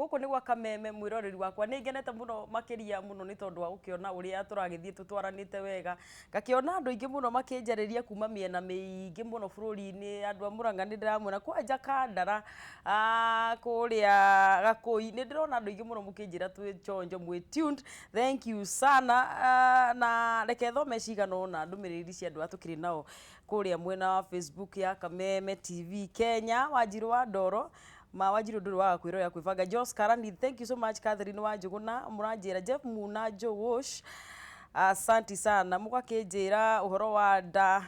Gũkũ nĩ gwa Kameme, mwĩroreri wakwa. Nĩ ngenete mũno makĩria mũno nĩ tondũ wa gũkĩona ũrĩa tũragĩthiĩ tũtwaranĩte wega. Ngakĩona andũ aingĩ mũno makĩnjarĩria kuma mĩena mĩingĩ mũno bũrũri-inĩ, andũ a Mũrang'a nĩ ndĩramona, kwanja Kandara, kũrĩa Gakũi, nĩ ndĩrona andũ aingĩ mũno mũkĩnjĩra twĩ chonjo, mwĩ tuned, thank you sana. Na reke thome cigana ũna ndũmĩrĩri cia andũ aya tũkĩrĩ nao kũrĩa mwena wa Facebook ya Kameme TV Kenya. Wanjirũ wa Ndoro, ma Wanjirũ ndũrĩ waga kwĩrorera kwĩbanga. Jos Karani, thank you so much. Catherine wa Njũgũna, mũranjĩra Jeff Muna Njũgũsh, asanti sana. Mũgakĩnjĩra ũhoro wa nda,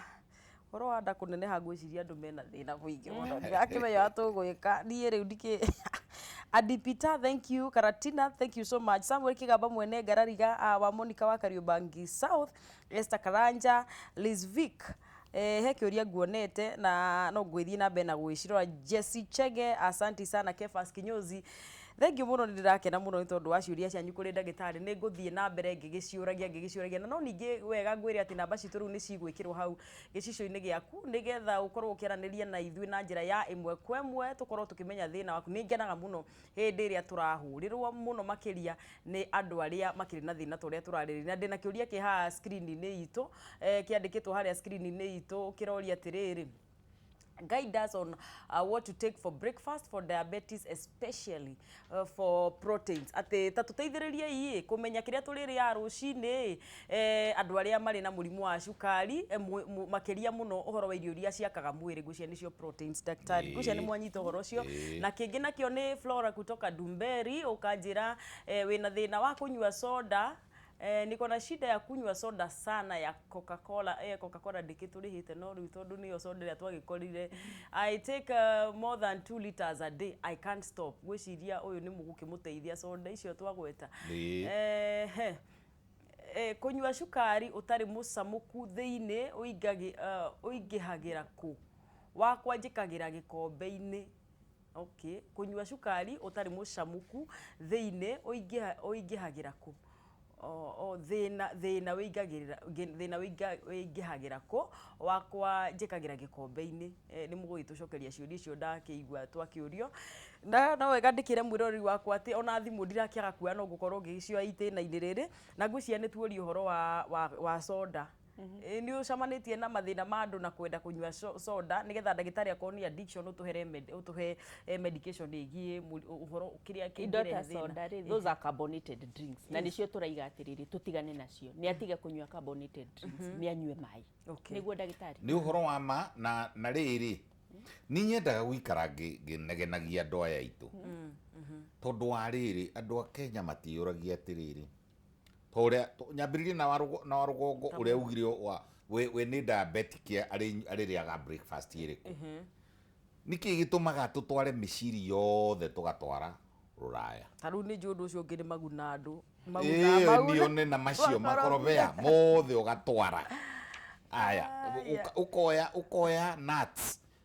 ũhoro wa nda kũneneha, ngwĩciria andũ mena thĩna mũingĩ mũno, ndirakĩmenya ũrĩa tũgwĩka niĩ rĩu ndikĩ. Adi Peter, thank you. Karatina, thank you so much. Samuel Kigamba mwene Ngarariga, wa Monica wa Kariobangi South, Esther Karanja, Liz Vic, he kĩũria nguonete na no ngwĩthiĩ na mbere na gwĩcirora. Jesse Chege, asanti sana. Kefas Kinyozi, thank you mũno. Nĩ ndĩrakena mũno nĩ tondũ wa ciũria cianyu kũrĩ ndagĩtarĩ. Nĩ ngũthiĩ na mbere ngĩgĩciũragia, na no ningĩ wega ngwĩre atĩ namba citũ rĩu nĩ cigwĩkĩrwo hau gĩcicio-inĩ gĩaku nĩgetha ũkorwo ũkĩaranĩria na ithuĩ na njĩra ya ĩmwe kwa ĩmwe, tũkorwo tũkĩmenya thĩna waku. Nĩ ngenaga mũno hĩndĩ ĩrĩa tũrahũrĩrwo mũno makĩria nĩ andũ arĩa makĩrĩ na thĩna ta ũrĩa tũrarĩrĩria. Na ndĩna kĩũria kĩ haha screen-inĩ itũ, kĩandĩkĩtwo harĩa screen-inĩ itũ, kĩroria atĩrĩrĩ, "Guide us on what to take for breakfast for diabetes, especially for proteins." Atĩ ta tũteithĩrĩrie ĩ kũmenya kĩrĩa tũrĩrĩaga rũcinĩ, andũ arĩa marĩ na mũrimũ wa cukari, makĩria mũno ũhoro wa irio iria ciakaga mwĩrĩ, ngwĩciria nĩcio proteins. Daktari, ngwĩciria nĩ mwanyita ũhoro ũcio. Na kĩngĩ nakĩo nĩ Flora kutoka Dumberi, ũkanjĩra wĩna thĩna wa kũnyua soda, "Niko na shida ya kunywa soda sana ya Coca-Cola." Coca-Cola ndĩkĩtũrĩhĩte, no rĩu tondũ nĩyo soda ĩrĩa twagĩkorire. "I take more than 2 liters a day. I can't stop." Ngwĩciria ũyũ nĩ mũgũkĩmũteithia soda icio twagweta. He kũnyua cukari ũtarĩ mũcamũku thĩinĩ ũingĩhagĩra kũ? Wakwa njĩkagĩra gĩkombe-inĩ. Okay, kũnyua cukari ũtarĩ mũcamũku thĩinĩ ũingĩhagĩra kũ? O thĩna wĩingagĩrĩra, thĩna wĩingĩhagĩra kũ? Wakwa njĩkagĩra gĩkombe-inĩ. Nĩ mũgũgĩtũcokeria ciũria icio ndakĩigua twakĩũrio. Na no wega ndĩkĩre mwĩroreri wakwa atĩ ona thimũ ndirakĩaga kuoya, no ngũkorwo ngĩgĩcioya itĩna-inĩ rĩrĩ. Na ngwĩciria nĩ tuoria ũhoro wa soda. Nĩ ũcamanĩtie na mathĩna ma andũ na kwenda kũnyua soda, nĩgetha ndagĩtarĩ akorwo nĩ addiction, ũtũhe medication ĩgiĩ ũhoro kĩrĩa Indo kĩngĩrehe ta thĩna. soda rĩ, those are carbonated drinks, na nĩcio tũraiga atĩrĩrĩ, tũtigane nacio. Nĩ atige kũnyua carbonated drinks, nĩ anyue maĩ. Nĩguo, ndagĩtarĩ? Nĩ ũhoro wa ma. Na rĩrĩ, nĩ nyendaga gũikara ngĩnegenagia andũ aya aitũ, tondũ wa rĩrĩ, andũ a Kenya matiyũragia atĩrĩrĩ, ta ũrĩa nyambĩrĩrie na wa rũgongo ũrĩa ugire wa we nĩ diabetic, arĩrĩaga breakfast ĩrĩkũ? Nĩkĩ gĩtũmaga tũtware mĩciri yothe tũgatwara rũraya? Ta rĩu nĩ njũĩ ũndũ ũcio ũngĩ nĩ maguna andũ. Ĩĩ, nione na macio makorobea mothe ũgatwara aya. Aya. Ũkoya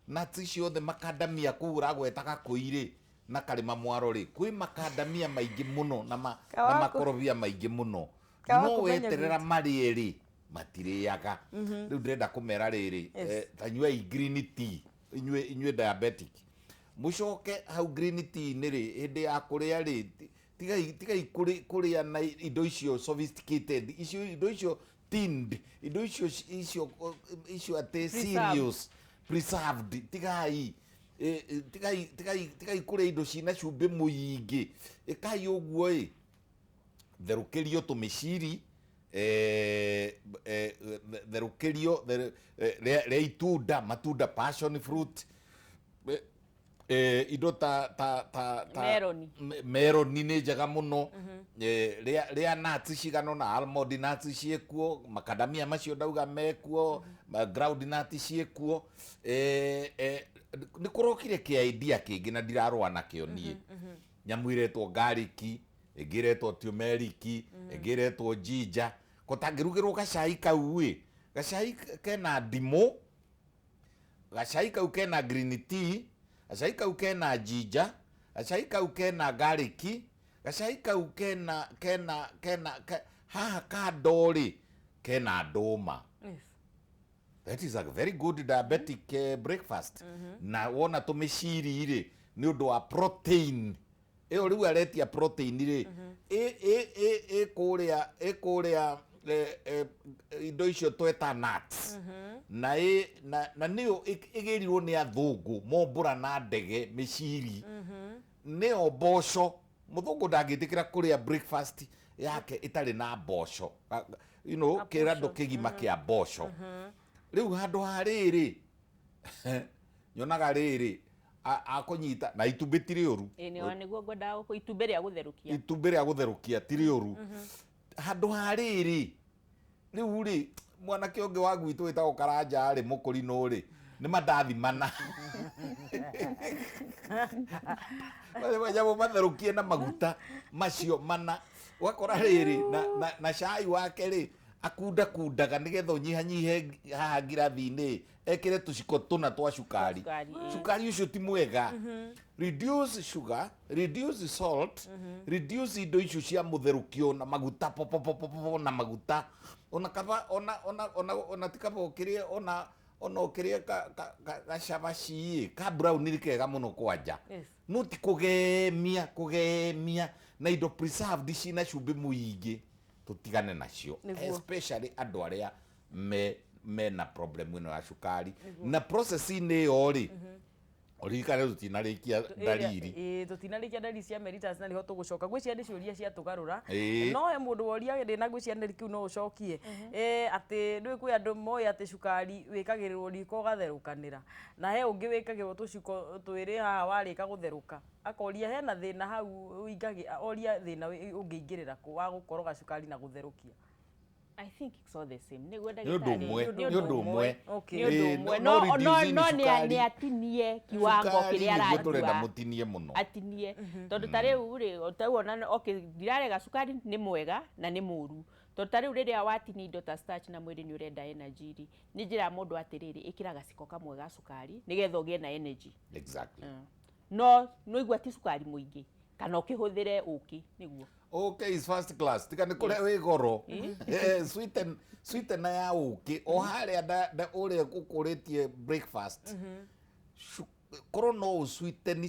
nuts icio othe, makandamia kũu ũragweta Gakũi-rĩ na karĩma mwaro rĩ, kwĩ makandamia maingĩ mũno na makorobia maingĩ mũno. Kawa No kũmenya weterera marĩe rĩ, matirĩaga. Rĩu ndĩrenda kũmera rĩrĩ, ta nyuai green tea, inyuĩ diabetic, mũcoke hau green tea-inĩ rĩ, hĩndĩ ya kũrĩa rĩ, tigai kũrĩa na indo icio sophisticated, icio indo icio tinned, indo icio atĩ Preserved. Cereals preserved, tigai. Tigai kũrĩa indo cina cumbĩ mũingĩ. Ĩkai ũguo ĩ, therũkĩrio tũmĩciri, therũkĩrio rĩa itunda, matunda, passion fruit, indo ta Meroni. Meroni nĩ njega mũno. Rĩa nuts cigana ũna, almond nuts ciĩkuo, macadamia macio ndauga mekuo, ground nut ciĩkuo. Nĩ kũrokire kĩa idea kĩngĩ na ndirarũa nakĩo niĩ, nyamũ iretwo garlic, ĩngĩ ĩretwo turmeric, ĩngĩ ĩretwo ginger. Ko tangĩrugĩrwo gacai kau ĩ, gacai kena ndimũ, gacai kau kena green tea, gacai kau kena ginger, gacai kau kena garlic, gacai kau kena haha kando rĩ, kena ndũma. That is a very good diabetic breakfast. Na wona tũmĩciri rĩ, nĩ ũndũ wa protein. Ĩyo rĩu aretia protein rĩ, ĩ kũrĩa indo icio tweta nuts na ĩ na nĩyo ĩgĩrirwo nĩ athũngũ mombũra na ndege mĩciri, nĩyo mboco. Mũthũngũ ndangĩtĩkĩra kũrĩa breakfast yake ĩtarĩ na mboco, kĩrandũ kĩgima kĩa mboco. Rĩu handũ ha rĩrĩ nyonaga rĩrĩ akũnyita na itumbĩ ti rĩũru. Ĩ, nĩ nĩguo ngwendaga itumbĩ rĩa gũtherũkia. Itumbĩ rĩa gũtherũkia ti rĩũru. Handũ ha rĩrĩ rĩu rĩ, mwanake ũngĩ wa gwitũ wĩtagwo Karanja rĩ, mũkũrinũ rĩ, nĩ mandathi mana nyamũ matherũkie na maguta macio mana, ũgakora rĩrĩ na cai wake rĩ, akundakundaga nĩgetha ũnyihanyihe haha ngirathi-inĩ, ekĩre tũciko tũna twa cukari. Cukari, ĩ. Cukari ũcio ti mwega. Reduce sugar, reduce salt, reduce indo icio cia mũtherũkio na maguta popopopopo na maguta. Ona kaba ona ti kaba ũkĩrĩe ona ũkĩrĩe ka gacabaci ĩ, ka brown nĩ kega mũno kwanja. No ti kũgemia na indo preserved cina cumbĩ mũingĩ, tũtigane nacio. Especially andũ arĩa mena problem ĩno ya cukari na process-inĩ ĩyo rĩ, ũririkane tũtinarĩkia ndariri. Ĩĩ, tũtinarĩkia ndariri cia mellitus na nĩho tũgũcoka. Ngwĩciria nĩ ciũria cia tũgarũra. No he mũndũ woria ndĩna ngwĩciria nĩ kĩu no ũcokie. Atĩ ndũĩ kwĩ andũ moĩ atĩ cukari wĩkagĩrĩrwo riko ũgatherũkanĩra, na he ũngĩ wĩkagĩrwo tũciko twĩrĩ haha warĩka gũtherũka. Akoria hena thĩna hau oria thĩna ũngĩingĩrĩra kũ wa gũkoroga cukari na gũtherũkia. I think it's all the same. Nĩguo Nĩ ũndũ ndagĩtarĩ. ũmwe. Nĩ Nĩ ũndũ ũmwe. Nĩ ũndũ ũmwe. No No no reducing no nĩ cukari. nĩ atinie kiwango Cukari kĩrĩa nĩguo tũrenda aranyua. mũtinie mũno. Atinie, tondũ ta rĩu rĩ, ta rĩu ona, okay, ndirarega cukari nĩ mwega na nĩ mũru, tondũ ta rĩu rĩrĩa watinia indo ta starch na mwĩrĩ nĩ ũrenda energy rĩ, nĩ njĩra mũndũ atĩrĩrĩ, ĩkĩra gaciko kamwe ga cukari nĩgetha ũgĩe na energy. No no igua ti cukari mũingĩ, kana ũkĩhũthĩre ũkĩ nĩguo. Okay, is first class, tiga nĩ kũrĩa wĩ goro. Sweetener ya ũkĩ o harĩa ũrĩa ũkũrĩtie breakfast. Korwo no ũsweeten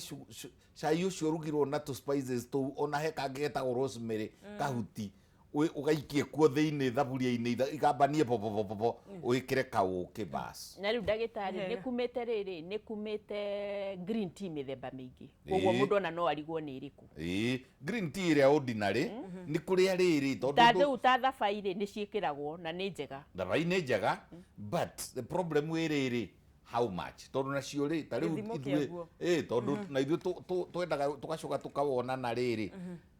cai ũcio ũrugirwo na tũ spices tũu, ona he kangĩ getagwo rosemary, kahuti ũgaikie kuo thĩinĩ thaburia-inĩ, igambanie popopopopo, wĩkĩre kaũkĩ bas. Na rĩu ndagĩtarĩ, nĩ kumĩte rĩrĩ, nĩ kumĩte green tea mĩthemba mĩingĩ, koguo mũndũ ona no arigwo nĩ ĩrĩkũ. Ĩĩ, green tea ĩrĩa ordinary nĩ kũrĩa rĩrĩ tondũ Ta rĩu ta thabai rĩ, nĩ ciĩkĩragwo na nĩ njega. Thabai nĩ njega, but the problem wĩ rĩrĩ, how much? Tondũ nacio rĩ, ta rĩu Gĩthimo ithuĩ kĩaguo. Ĩ, tondũ na ithuĩ twendaga tũgacoka tũkawona na rĩrĩ,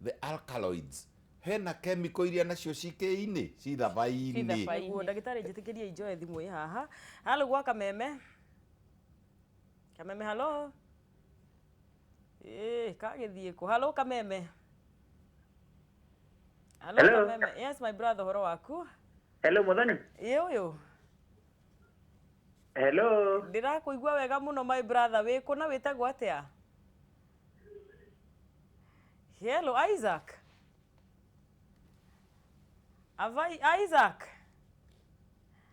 the alkaloids, hena chemical iria nacio cikĩ-inĩ ci thabai-inĩ. Ci thabai. Nĩguo ndagĩtarĩ, njĩtĩkĩrie injoe thimũ ĩ haha. Halo gwa Kameme. Kameme, halo. Ĩ, kagĩthiĩ kũ? Halo Kameme. Halo. Hello. Kameme. Yes, my brother, ũhoro waku? Hello, Muthoni. Ĩ, ũyũ. Hello. Ndĩrakũigua wega mũno, my brother. Wĩ kũ na wĩtagwo atĩa? Hello, Isaac. Avai Isaac.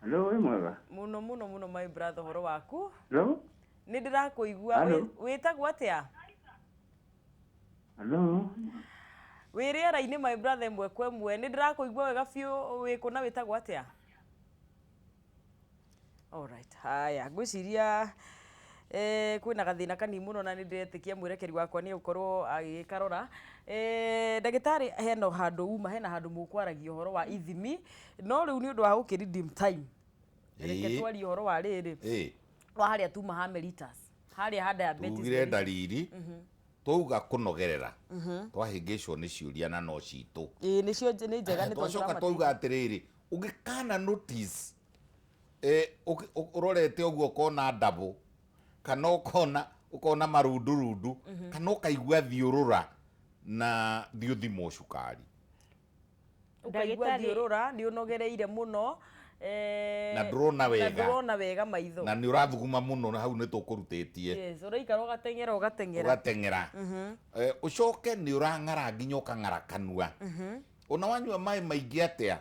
Hello, wĩ mwega? Mũno mũno mũno, my brother, ũhoro waku? Hello. Nĩ ndĩrakũigua. Hello. Wĩtagwo atĩa? Hello. Wĩ rĩera-inĩ, my brother, ĩmwe kwa ĩmwe. Nĩ ndĩrakũigua wega biũ. Wĩ kũ na wĩtagwo atĩa? Alright, haya, ngwĩciria kwĩna gathĩna kanini mũno na nĩ ndĩretĩkia mwĩrekeri wakwa nĩ egũkorwo agĩkarora. Ndagĩtarĩ, hena handũ uma, hena handũ mũkwaragia ũhoro wa ithimi, no rĩu nĩ ũndũ wa gũkĩ redeem time, reke twarie ũhoro wa rĩrĩ wa harĩa tuma ha mellitus, harĩa ha diabetes. Tugire Mellitus. Ndariri twauga kũnogerera, twahĩngĩcwo nĩ ciũria na no citũ. Ĩĩ, nĩcio nĩ njega nĩ tondũ Twacoka tũramateithia. twauga atĩrĩrĩ, ũngĩkana notice ũrorete ũguo ũkona ndabũ, kana ũkona marundurundu, kana ũkaigua thiũrũra, na thiĩ ũthimwo cukari. Ũkaigua thiũrũra, nĩ ũnogereire mũno, Na ndũrona na wega. Ndũrona wega maitho. Na nĩ ũrathuguma mũno, na hau nĩ tũkũrutĩtie. Yes, ũraikara ũgateng'era ũgateng'era. Ũgateng'era. Ũcoke nĩ ũrang'ara nginya ũkang'ara kanua, ona wanyua maĩ maingĩ atĩa,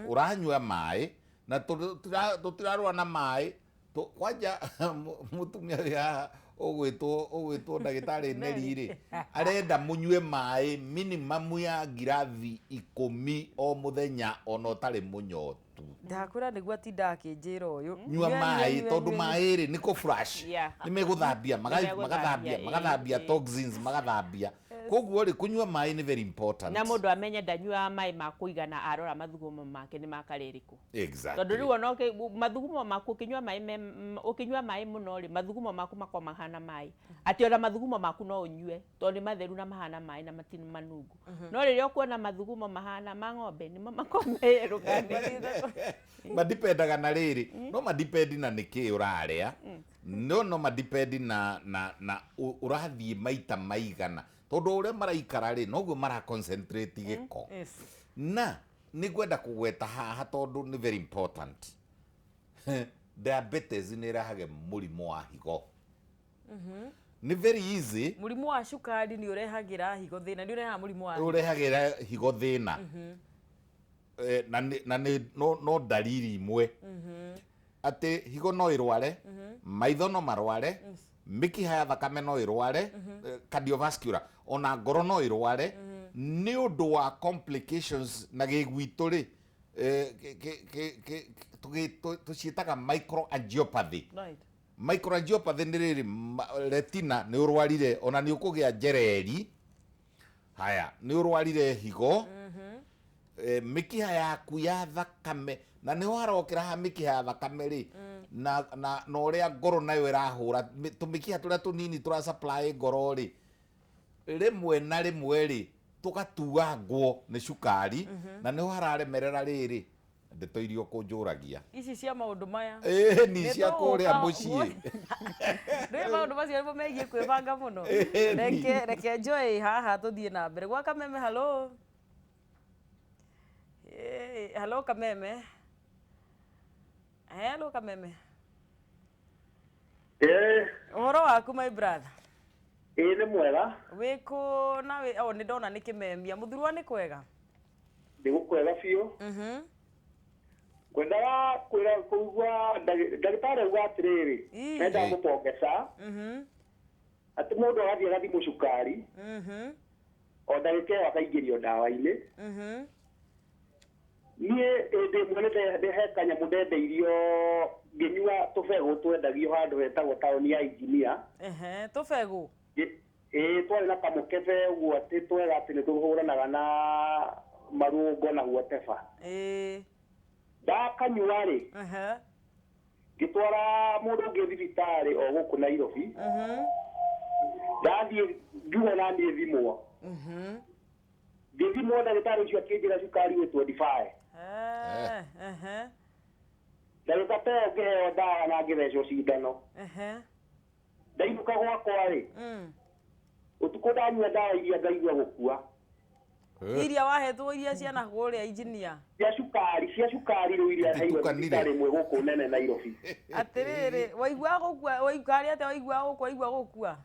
ũranyua maĩ na tũtirarũa na maĩ. Kwanja mũtumia ũyũ haha. Ũgwĩtwo ndagĩtarĩ Neri rĩ, arenda mũnyue maĩ minimum ya ngirathi 10 o mũthenya ona ũtarĩ mũnyotu. Ndakwĩra nĩguo atinda akĩnjĩra ũyũ. Nyua Nyue, maĩ nyue, tondũ nyue. Maĩ rĩ nĩ kũ flush. Nĩ megũthambia Nĩmegũthambia, magathambia magathambia toxins magathambia. Koguo rĩ, kũnyua maĩ nĩ very important. Na mũndũ amenye ndanyuaga maĩ ma kũigana, arora mathugumo make nĩ makarĩrĩkũ. Exactly. Tondũ rĩu ona mathugumo maku ũkĩnyua maĩ ũkĩnyua maĩ mũno rĩ, mathugumo maku makoragwo mahana maĩ, atĩ ona mathugumo maku no ũnyue tondũ nĩ matheru na mahana maĩ na matirĩ manungu. No rĩrĩa ũkuona mathugumo mahana ma ng'ombe, nĩmo makoragwo merũ kana Madipendaga na rĩrĩ, no madipendi na nĩkĩ ũrarĩa, no madipendi na ũrathiĩ maita maigana, tondũ ũrĩa maraikara rĩ, noguo mara concentrate gĩko. Na nĩ ngwenda kũgweta haha tondũ nĩ very important. Diabetes nĩ ĩrehage mũrimũ wa higo. Nĩ very easy. Mũrimũ wa cukari nĩ ũrehagĩra higo thĩna, nĩ ũrehaga mũrimũ wa higo. Ũrehagĩra higo thĩna. Na nĩ no dalili imwe atĩ higo no ĩrware, maitho no marware, mĩkiha ya thakame no ĩrware, cardiovascular, ona ngoro no ĩrware nĩ ũndũ wa complications. Na gĩgwitũ rĩ, tũciĩtaga microangiopathy. Microangiopathy nĩ rĩrĩ, retina nĩ ũrwarire, ona nĩ ũkũgĩa njereri, haya nĩ ũrwarire higo, mĩkiha yaku ya thakame, na nĩho harokĩra ha mĩkiha ya thakame rĩ, na ũrĩa ngoro nayo ĩrahũra, tũmĩkiha tũrĩa tũnini tũra supply ngoro rĩ, rĩmwe na rĩmwe rĩ tũgatuangwo nĩ cukari, na nĩho hararemerera rĩrĩ ndeto iria ũkũnjũragia. Ici cia maũndũ maya. Ĩĩ, ni cia Nĩ kũrĩa tũgũka mũciĩ. Rĩu maũndũ macio nĩmo megiĩ kwĩbanga mũno. Ĩĩ, Reke njoe haha tũthiĩ na mbere gwa Kameme. Halo. Halo Kameme, hello Kameme. Ĩĩ. Ũhoro waku, my brother? Ĩĩ, nĩ mwega. Wĩkũ na wĩ oh, nĩ ndona nĩ kĩmemia mũthurwa, nĩ kwega? Ndĩ gũkwega biũ. Ngwendaga kwĩra kũigua ndagĩtarĩ auga atĩrĩrĩ, nenda gũpongeza atĩ mũndũ agathiĩ agathimwo cukari, o ndagĩka ĩyo akaingĩrio ndawa-inĩ. Niĩ hĩndĩ ĩmwe nĩ he kanyamũ ndendeirio ngĩnyua tũbegũ twendagio handũ hetagwo taũni ya Engineer. Ehe, tũbegũ. Ĩĩ, twarĩ na kamũkebe ũguo atĩ twega atĩ nĩ tũhũranaga na marũngo na whatever. Ndakanyua rĩ, ngĩtwara mũndũ ũngĩ thibitarĩ o gũkũ Nairobi. Ndathiĩ ngiuga naniĩ thimwo, ngĩthimwo, ndagĩtarĩ ũcio akĩnjĩra cukari wĩ 25. Eh, ehe. Ndagĩka ta ĩyo ngĩheo ndawa na ngĩthecwo cindano. Ndainũka gwakwa rĩ, ũtukũ ndanyua ndawa iria ngaigua gũkua. Iria wahetwo, iria ciana kũrĩa Engineer? Cia cukari, cia cukari rĩu, iria heirwo Ititukanire. thibitarĩ ĩmwe gũkũ nene Nairobi. Atĩrĩrĩ, waigua gũkua, waigua atĩa? Waigua gũkua, waigua gũkua?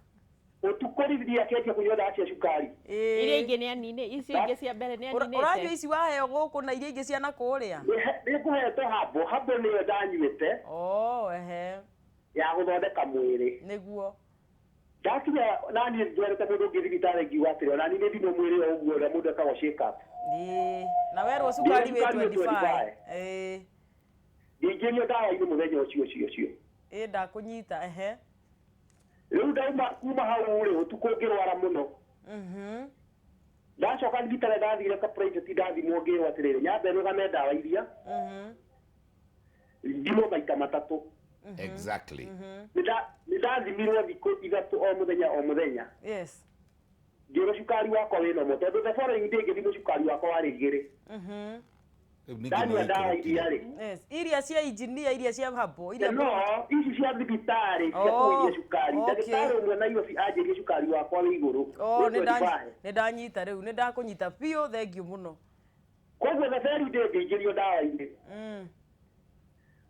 Ũtukũ rĩrĩa akĩanjia kũnyua ndawa cia cukari. Iria ingĩ nĩ anine, icio ingĩ cia mbere nĩ Ũranyua aninĩte. ici waheo gũkũ na iria ingĩ ciana kũrĩa? Nĩ ngũhetwo habo habo, nĩyo ndanyuĩte Oh, ehe. ya gũthondeka mwĩrĩ. Nĩguo. Ndakinya naniĩ ndwarĩte mũndũ ũngĩ thibitarĩ, ngiuga atĩrĩ, ona niĩ nĩ thimwo mwĩrĩ o ũguo ũrĩa mũndũ ekagwo shake up. Ĩĩ, na werwo cukari wĩ Cukari wĩ 25. 25. Ngĩingĩrio ndawa-inĩ mũthenya ũcio ũcio ũcio. Ĩĩ, ndakũnyita, ehe. Rĩu ndauma kuma hau rĩ, ũtukũ ngĩrwara mũno. Ndacoka thibitarĩ, ndathire ka private, ndathimwo, ngĩrwo atĩrĩrĩ, nyambe rũgame ndawa iria, thimwo maita matatũ. Nĩ ndathimirwo thikũ 3 o mũthenya o mũthenya. Ngĩrwo cukari wakwa wĩ normal, tondũ the following day ngĩthimwo cukari wakwa warĩ 2. Rĩu ningĩ Ndanyua nĩ ndawa ũikũrũkire. iria rĩ, Iria cia engineer, iria cia habo, iria no ici cia thibitarĩ cia kũgũithia cukari. Ndagĩtarĩ ũmwe Nairobi anjĩrie cukari wakwa wĩ igũrũ, Oh, wĩ 25. nĩ ndanyita rĩu, nĩ ndakũnyita biũ, thank you mũno. Koguo the very day ngĩingĩrio ndawa-inĩ,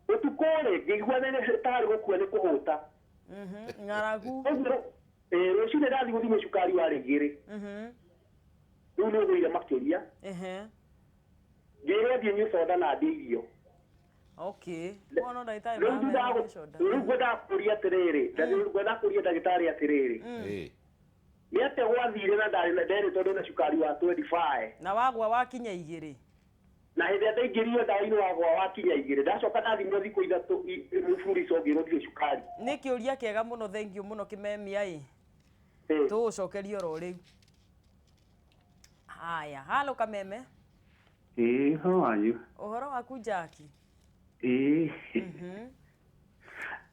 ũtukũ rĩ, ngĩigua nĩ tarĩ gũkua nĩ kũhũta. Ng'aragu. Koguo rũcinĩ ndathiĩ gũthimwo cukari warĩ 2. Rĩu nĩ ũgũire makĩria. Ngĩrwo thiĩ nyue soda na ndĩe irio. Okay, wona ndagĩtarĩ Rĩu thutha wa maramera shoda. rĩu ngwendaga kũria atĩrĩrĩ, ngwendaga kũria ndagĩtarĩ atĩrĩrĩ, nĩ atĩa gwathire na ndarĩ nderĩtwo ndĩna cukari wa 25 Na wagwa wakinya 2. Na hĩndĩ ĩrĩa ndaingĩrire ndawa-inĩ wagwa wakinya 2, ndacoka ndathimwo thikũ 3 mũburico ngĩrwo ndirĩ cukari. Nĩ kĩũria kĩega mũno, thank you mũno Kĩmemia ĩ. Tũgũcokeria oro rĩu. Haya, halo Kameme. Ĩĩ, how are you? Ũhoro waku Jackie? Ĩĩ.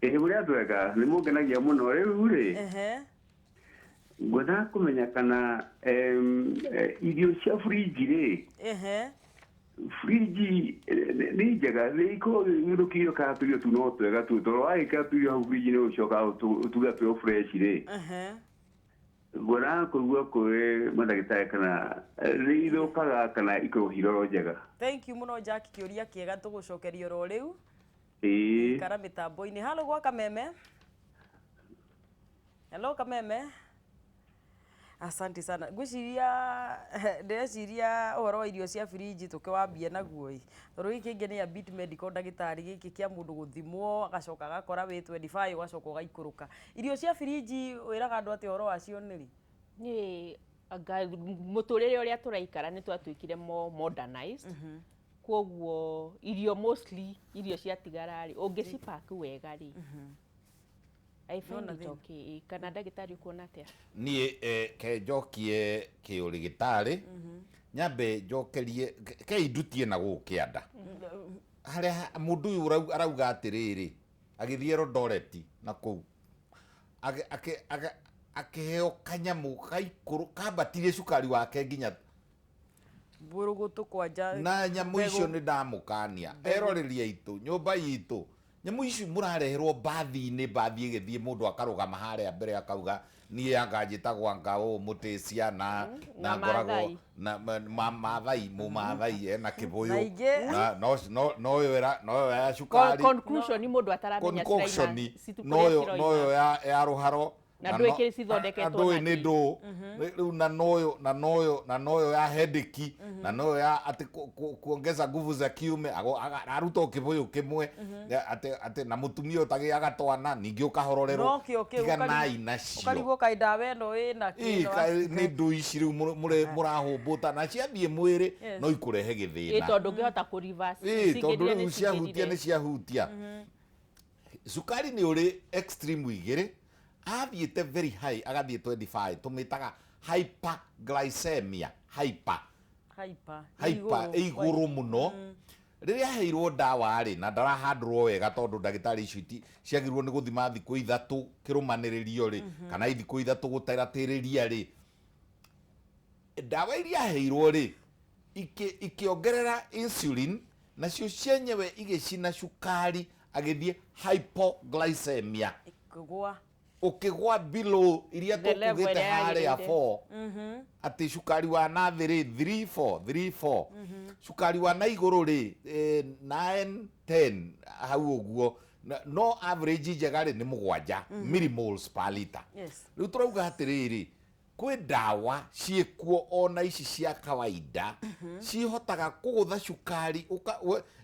Ĩĩ, mũrĩ andũ ega, nĩ mũngenagia mũno rĩu rĩ. Ngwendaga kũmenya kana irio cia fridge rĩ, fridge nĩ njega, nĩ ikoragwo igĩthũkio kana tũirio tu no twega tu, tondũ wagĩkĩra tũirio hau fridge nĩ ũcokaga ũtuge twĩ o fresh rĩ. Ngwendaga kũigua kwĩ mandagĩtarĩ kana nĩ ithũkaga kana ikoragwo irĩ njega. Thank you mũno Jackie, kĩũria kĩega tũgũcokeria oro rĩu. Ĩĩ. Ikara mĩtambo-inĩ. Halo gwa Kameme. Hello Kameme. Asante sana. Ngwĩciria ndĩreciria ũhoro wa irio cia fridge tũkĩwambie naguo ĩ. Tondũ gĩkĩ kĩngĩ nĩ a bit medical ndagĩtarĩ, gĩkĩ kĩa mũndũ gũthimwo agacoka agakora wĩ 25 ũgacoka ũgaikũrũka. Irio cia fridge wĩraga andũ atĩ ũhoro wacio nĩ rĩ? Nĩ anga mũtũrĩre ũrĩa tũraikara nĩ twatuĩkire more modernized. Koguo irio mostly irio ciatigara rĩ, ũngĩcipack wega rĩ, I find it okay. Kana ndagĩtarĩ ũkuona atĩa? Niĩ ke njokie kĩũrĩgĩtarĩ, nyambe njokerie ke indutie na gũkũ kĩanda harĩa mũndũ ũyũ arauga atĩrĩrĩ, agĩthiĩ Eldoret na kũu akĩheo kanyamũ kaikũrũ kambatirie cukari wake nginya mbũrũgũtũ kwanja na nyamũ icio. Nĩ ndamũkania eroreri aitũ, nyũmba itũ, nyamũ ici mũrareherwo mbathi-inĩ, mbathi ĩgĩthiĩ mũndũ akarũgama harĩa mbere akauga niĩ anga njĩtagwo anga ũũ mũtĩcia na na ngoragwo na Maathai, mũmathai ena kĩbũyũ Na ingĩ- na no noyo ya cukari. Conclusion nĩ mũndũ ataramenya concoction noyo noyo ya rũharo. Na ndũĩ kĩrĩa cithondeketwo ndũĩ na nĩ kĩ. ndũ rĩu na noyo na noyo na noyo ya headache na noyo ya atĩ kuongeza nguvu za kiume, aruta o kĩbũyũ kĩmwe atĩ na mũtumia ũtagĩaga twana ningĩ ũkahororerwo. No kĩo kĩu tiganai nacio. Ũkarigwo kaĩ ndawa ĩno ĩna Ĩ, kĩno. Nĩ ndũ ici rĩu mũrahũmbũta na ciathiĩ mwĩrĩ no ikũrehe Ĩ, gĩthĩna. tondũ ũngĩhota kũ reverse. Ĩ, tondũ cingĩrire rĩu nĩ ciahutia nĩ cingĩrire. ciahutia. Cukari nĩ ũrĩ extreme igĩrĩ, athiĩte very high agathiĩ 25, tũmĩtaga hyperglycemia, hyper Hyper. Hyper ĩ igũrũ mũno. Rĩrĩa aheirwo ndawa rĩ, na ndarahandũrwo wega tondũ ndagĩtarĩ icio ciagĩrĩirwo nĩ gũthima thikũ 3 kĩrũmanĩrĩrio rĩ, kana thikũ 3 gũteratĩrĩria rĩ, ndawa iria aheirwo rĩ ikĩongerera insulin nacio cienyewe igĩcina cukari, agĩthiĩ hypoglycemia. Kũgwa. Ũkĩgwa below iria The level tũkugĩte ĩrĩa harĩa yagĩrĩire. 4, atĩ cukari wa na thĩ rĩ 3 4 3 4, cukari wa na igũrũ rĩ 9 10 hau ũguo. No average njega rĩ nĩ 7 millimoles per liter. Rĩu tũrauga atĩrĩrĩ, kwĩ ndawa ciĩkuo ona ici cia kawaida cihotaga kũgũtha cukari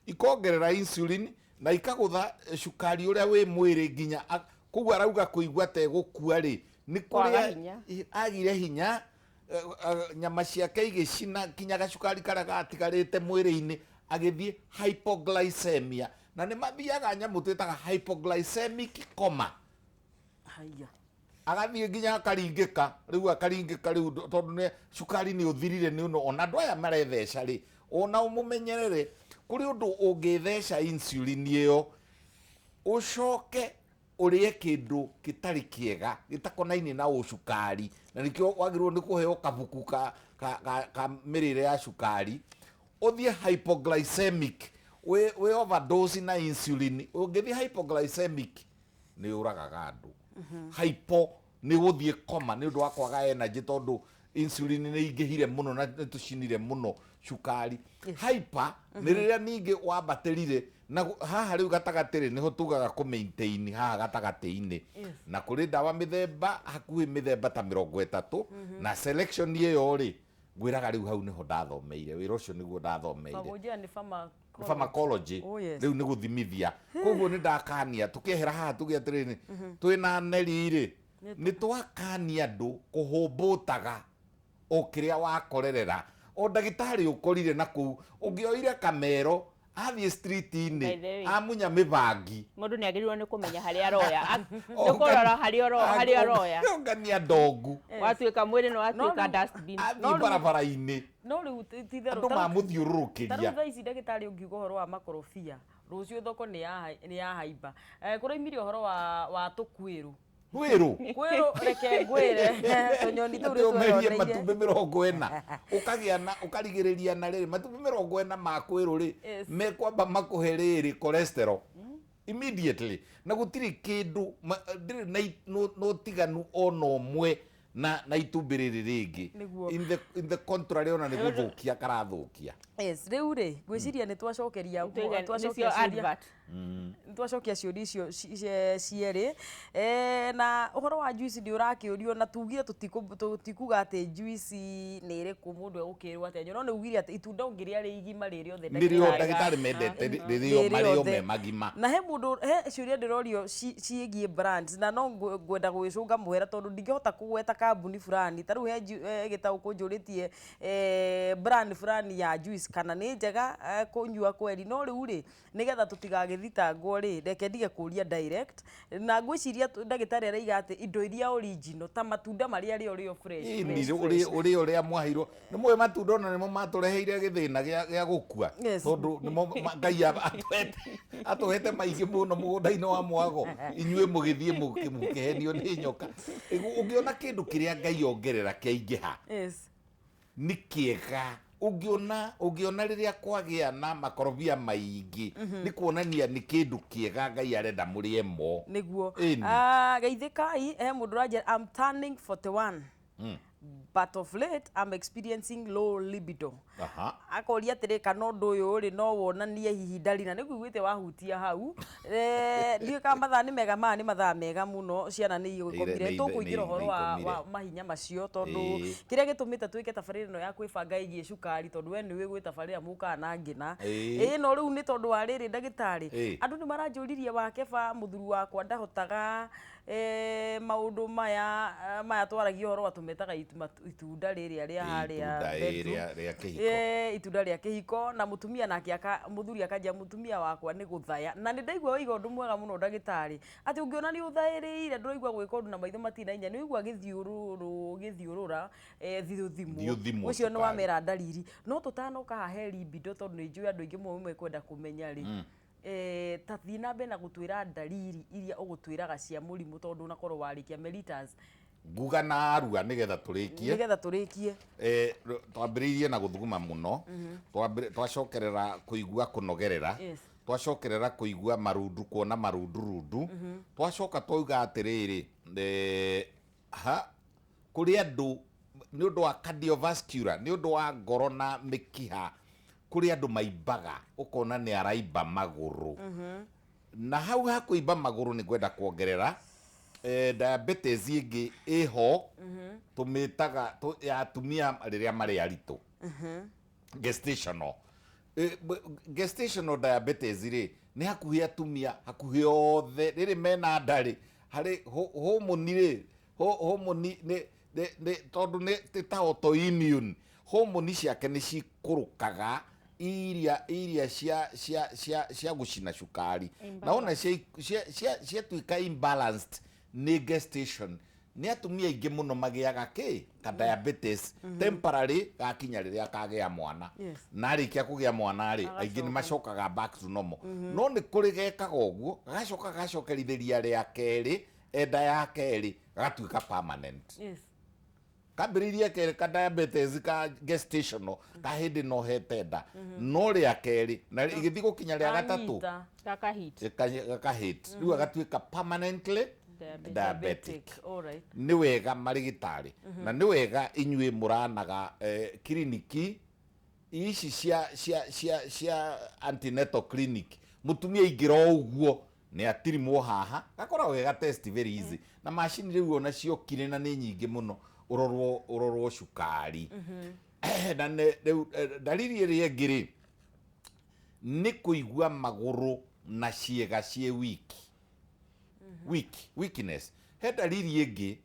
ikongerera insulin na ikagũtha cukari ũrĩa wĩ mwĩrĩ nginya koguo arauga kũigua ta egũkua rĩ nĩ Kwaga kũrĩa hinya. Agire hinya, nyama ciake igĩcina nginya gacukari karĩa gatigarĩte mwĩrĩ-inĩ, agĩthiĩ hypoglycemia, na nĩ mathiaga nyamũ twĩtaga hypoglycemic coma. Haya. Agathiĩ nginya akaringĩka rĩu, akaringĩka rĩu tondũ nĩ cukari nĩ ũthirire nĩ ũno. Ona andũ aya maretheca rĩ, ona ũmũmenyerere, kũrĩ ũndũ ũngĩtheca insulin ĩyo ũcoke ũrĩe kĩndũ gĩtarĩ kĩega gĩtakonainie na ũcukari, na nĩkĩo wagĩrĩirwo nĩ kũheo kabuku ka mĩrĩre ya cukari, ũthiĩ hypoglycemic, wĩ overdose na insulin. Ũngĩthiĩ hypoglycemic nĩ ũragaga andũ. Hypo nĩ gũthiĩ coma nĩ ũndũ wa kwaga energy, tondũ insulin nĩ ingĩhire mũno na nĩ tũcinire mũno cukari. Hyper nĩ rĩrĩa ningĩ wambatĩrire na haha rĩu gatagatĩ rĩ, nĩho tugaga kũ maintain haha gatagatĩ-inĩ. Na kũrĩ ndawa mĩthemba hakuhĩ mĩthemba ta 30, na selection ĩyo rĩ, ngwĩraga rĩu hau nĩho ndathomeire wĩra ũcio, nĩguo ndathomeire. Kagũnjia nĩ pharmaco. Pharmacology. Oh, yes. Rĩu nĩ gũthimithia. Koguo nĩ ndakania tũkĩehera haha tuge atĩrĩrĩ, twĩna neri rĩ, nĩ twakania andũ kũhũmbũtaga o kĩrĩa wakorerera. O ndagĩtarĩ ũkorire na kũu ũngĩoire kamero athiĩ By street-inĩ the way. amunya mĩbangi. Mũndũ nĩ agĩrĩirwo nĩ kũmenya harĩa aroya. Nĩ kũrora harĩa harĩa ũroya. Ongania ndongu. Watuĩka mwĩrĩ nĩ watuĩka No, dustbin. Athiĩ barabara-inĩ No rĩu ti itherũ andũ ta rĩu mamũthiũrũrũkĩria. thaa ici ndagĩtarĩ ũngiuga ũhoro wa makorobia, rũciũ thoko nĩ yahaimba. Kũraimire ũhoro wa tũkwĩrũ. Rwĩrũ. Kwĩrũ, reke ngwĩre, tũnyoni tũu atĩ ũmerie nĩtweyoneire. Matumbĩ 40 ũkagĩa na ũkarigĩrĩria na rĩrĩ matumbĩ 40 ma kwĩrũ rĩ, mekwamba makũhe rĩrĩ cholesterol immediately, na gũtirĩ kĩndũ ndĩrĩ na na ũtiganu ona ũmwe na itumbĩ rĩrĩ rĩngĩ. Nĩguo. In the contrary, ona nĩ gũthũkia karathũkia. Yes, rĩu rĩ, ngwĩciria nĩ twacokeria Nĩcio twacokia ciũria advert. Nĩ twacokia ciũria icio cierĩ. Na ũhoro wa juice nĩ ũrakĩũrio, na tugire tũtikuga atĩ juice nĩ ĩrĩkũ mũndũ egũkĩrwo atĩ anyue, no nĩ ugire atĩ itunda ũngĩrĩa rĩ igima rĩ rĩothe, nĩrĩo ndagĩtarĩ. Ndagĩtarĩ mendete rĩrĩo Rĩ marĩo rĩothe. me magima. Na he mũndũ he ciũria ndĩrorio ciĩgiĩ brands, na no ngwenda gwĩcũnga mũhera tondũ ndingĩhota kũgweta kambuni fulani. Ta rĩu he gĩtaũ kũnjũrĩtie brand fulani ya juice kana nĩ njega kũnyua kweri. No rĩu rĩ, nĩgetha tũtigagĩthitangwo rĩ, reke ndige kũria direct, na ngwĩciria ndagĩtarĩ araiga atĩ indo iria original ta matunda marĩa rĩo rĩo fresh, Ĩni, fresh, fresh. Ũrĩa ũrĩa mwaheirwo nĩ mũĩ matunda ona nĩmo matũreheire gĩthĩna gĩa gũkua, tondũ nĩmo Ngai atũhete maingĩ mũno mũgũnda-inĩ wa mwago, inyuĩ mũgĩthiĩ mũkĩhenio nĩ nyoka. Ũngĩona kĩndũ kĩrĩa Ngai ongerera kĩaingĩha, nĩ kĩega. Ũngĩona rĩrĩa kwagĩa na makorobia maingĩ, nĩ kuonania nĩ kĩndũ kĩega Ngai arenda mũrĩe mo. Nĩguo. Ĩni. Ah, geithĩkai, he mũndũ ũranjĩra, "I'm turning 41, but of late I'm experiencing low libido." Akoria atĩrĩ, kana ũndũ ũyũ rĩ, no wonanie hihi ndarina nĩ nguiguĩte wahutia hau. Ndiũĩ kana mathaa nĩ mega. Maya nĩ mathaa mega mũno, ciana nĩ igũkomire. Tũkũingĩra ũhoro wa, nĩ wa ikomire. Mahinya macio, tondũ kĩrĩa gĩtũmĩte twĩke tabarĩra ĩno ya kwĩbanga ĩgiĩ cukari, tondũ we nĩũĩ gwĩ tabarĩra mũkaga na ngĩna. Ĩĩ, no rĩu nĩ tondũ wa rĩrĩ, ndagĩtarĩ, andũ nĩ maranjũririe wa keba, mũthuri wakwa ndahotaga maũndũ maya, maya twaragia ũhoro wa tũmetaga itunda rĩrĩa rĩa harĩa Itunda bedroom. Rĩa kĩhiko. Itunda rĩa kĩhiko, na mũtumia nake mũthuri akanjia, mũtumia wakwa nĩ gũthaya. Na nĩ ndaigua waiga ũndũ mwega mũno, ndagĩtarĩ, atĩ ũngĩona nĩ ũthaĩrĩire, ndũraigua gwĩka ũndũ na maitho matina inya, nĩ ũigua gĩthiũrũrũ gĩthiũrũra, thiũthimwo. Thiũthimwo Ũcio nĩ cukari. Wamera ndariri. No tũtanoka haha he libido, tondũ nĩ njũĩ andũ aingĩ mũno mekwenda kũmenya rĩ, ta thiĩ na mbere na gũtwĩra ndariri iria ũgũtwĩraga cia mũrimũ, tondũ ũnakorwo warĩkia mellitus. Nguga na arua nĩgetha tũrĩkie. Nĩgetha tũrĩkie. Twambĩrĩirie na gũthuguma mũno. Twacokerera kũigua kũnogerera. Twacokerera kũigua marundu, kuona marundurundu. Twacoka twauga atĩrĩrĩ, ha kũrĩ andũ nĩ ũndũ wa cardiovascular, nĩ ũndũ wa ngoro na mĩkiha, kũrĩ andũ maimbaga, ũkona nĩ araimba magũrũ. Na hau ha kũimba magũrũ nĩ ngwenda kuongerera diabetes ĩngĩ ĩho tũmĩtaga ya atumia rĩrĩa marĩ aritũ, gestational. Gestational diabetes rĩ, nĩ hakuhĩ atumia hakuhĩ othe rĩrĩ mena nda rĩ, harĩ hormone rĩ, hormone nĩ tondũ nĩ ta autoimmune, hormone ciake nĩ cikũrũkaga iria cia gũcina cukari, na ona ciatuĩka imbalanced nĩ gestation, nĩ atumia aingĩ mũno magĩaga kĩ ka diabetes temporary gakinya rĩrĩa akagĩa mwana. Na arĩkia kũgĩa mwana rĩ, aingĩ nĩ macokaga back to normal. No nĩ kũrĩ gekaga ũguo, gagacoka gagacokerithĩria rĩa kerĩ, enda ya kerĩ gagatuĩka permanent. Kambĩrĩirie kerĩ ka diabetes ka gestational ka hĩndĩ no hete nda, no rĩa kerĩ na ĩgĩthiĩ gũkinya rĩa gatatũ, Kanyita. Gakahit. Gakahit rĩu agatuĩka permanently Diabetic. diabetic. All right. Nĩ wega marĩgĩtarĩ, na nĩ wega inyuĩ mũranaga kiriniki ici cia antenatal clinic, mũtumia aingĩra o ũguo nĩ atirimwo haha, gakoragwo ge ga test very easy, na macini rĩu ona ciokire na nĩ nyingĩ mũno, ũrorwo cukari. Na rĩu, ndariri ĩrĩa ĩngĩ rĩ, Nĩ kũigua magũrũ na ciĩga ciĩ weak, weakness. He ndariri ĩngĩ,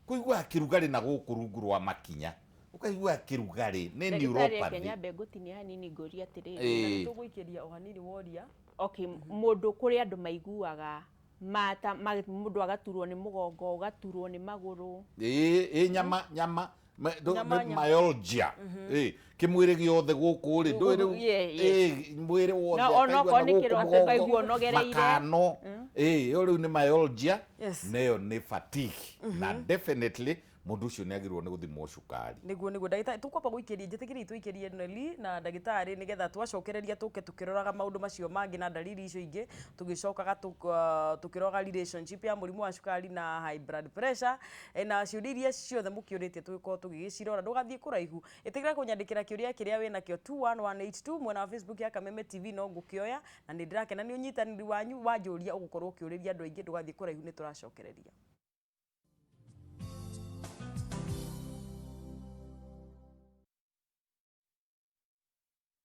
kũigua kĩrugarĩ na gũkũ rungu rwa makinya, ũkaigua kĩrugarĩ, nĩ Ndagĩtarĩ, reke neuropathy. Nyambe ngũtinie hanini ngũrie atĩrĩrĩ. Tũgũikĩria o hanini woria. Okay, mũndũ, kũrĩ andũ maiguaga mata mũndũ agaturwo nĩ mũgongo, ũgaturwo nĩ magũrũ. Ĩ nyama nyama Nyama, nĩ nyama. Myalgia. Kĩmwĩrĩ gĩothe gũkũ rĩ, ndũĩ rĩu. Mwĩrĩ wothe Na ona akaigua okorwo na nĩ gũkũ kĩroko mũgongo, ũkaigua ũnogereire. makano. Ĩyo rĩu nĩ myalgia. Neyo nĩ fatigue, na definitely mũndũ ũcio nĩ agĩrĩirwo nĩ gũthimwo cukari. Nĩguo ndagĩtarĩ, tũkwamba gũikĩria, njĩtĩkĩrie tũikĩrie Neli na ndagĩtarĩ, nĩgetha twacokereria tũke tũkĩroraga maũndũ macio mangĩ na ndariri icio ingĩ, tũgĩcokaga tũkĩroraga relationship ya mũrimũ wa cukari na high blood pressure, na ciũria iria ciothe mũkĩũrĩtie tũgĩkorwo tũgĩgĩcirora. Ndũgathiĩ kũraihu, ĩtĩkĩra kũnyandĩkĩra kĩũria kĩrĩa wĩnakĩo 21182 mwena wa Facebook ya Kameme TV, no ngũkĩoya, na nĩ ndĩrakena nĩ ũnyitanĩri wanyu. Wanjũria ũgũkorwo ũkĩũrĩria andũ aingĩ. Ndũgathiĩ kũraihu, nĩ tũracokereria.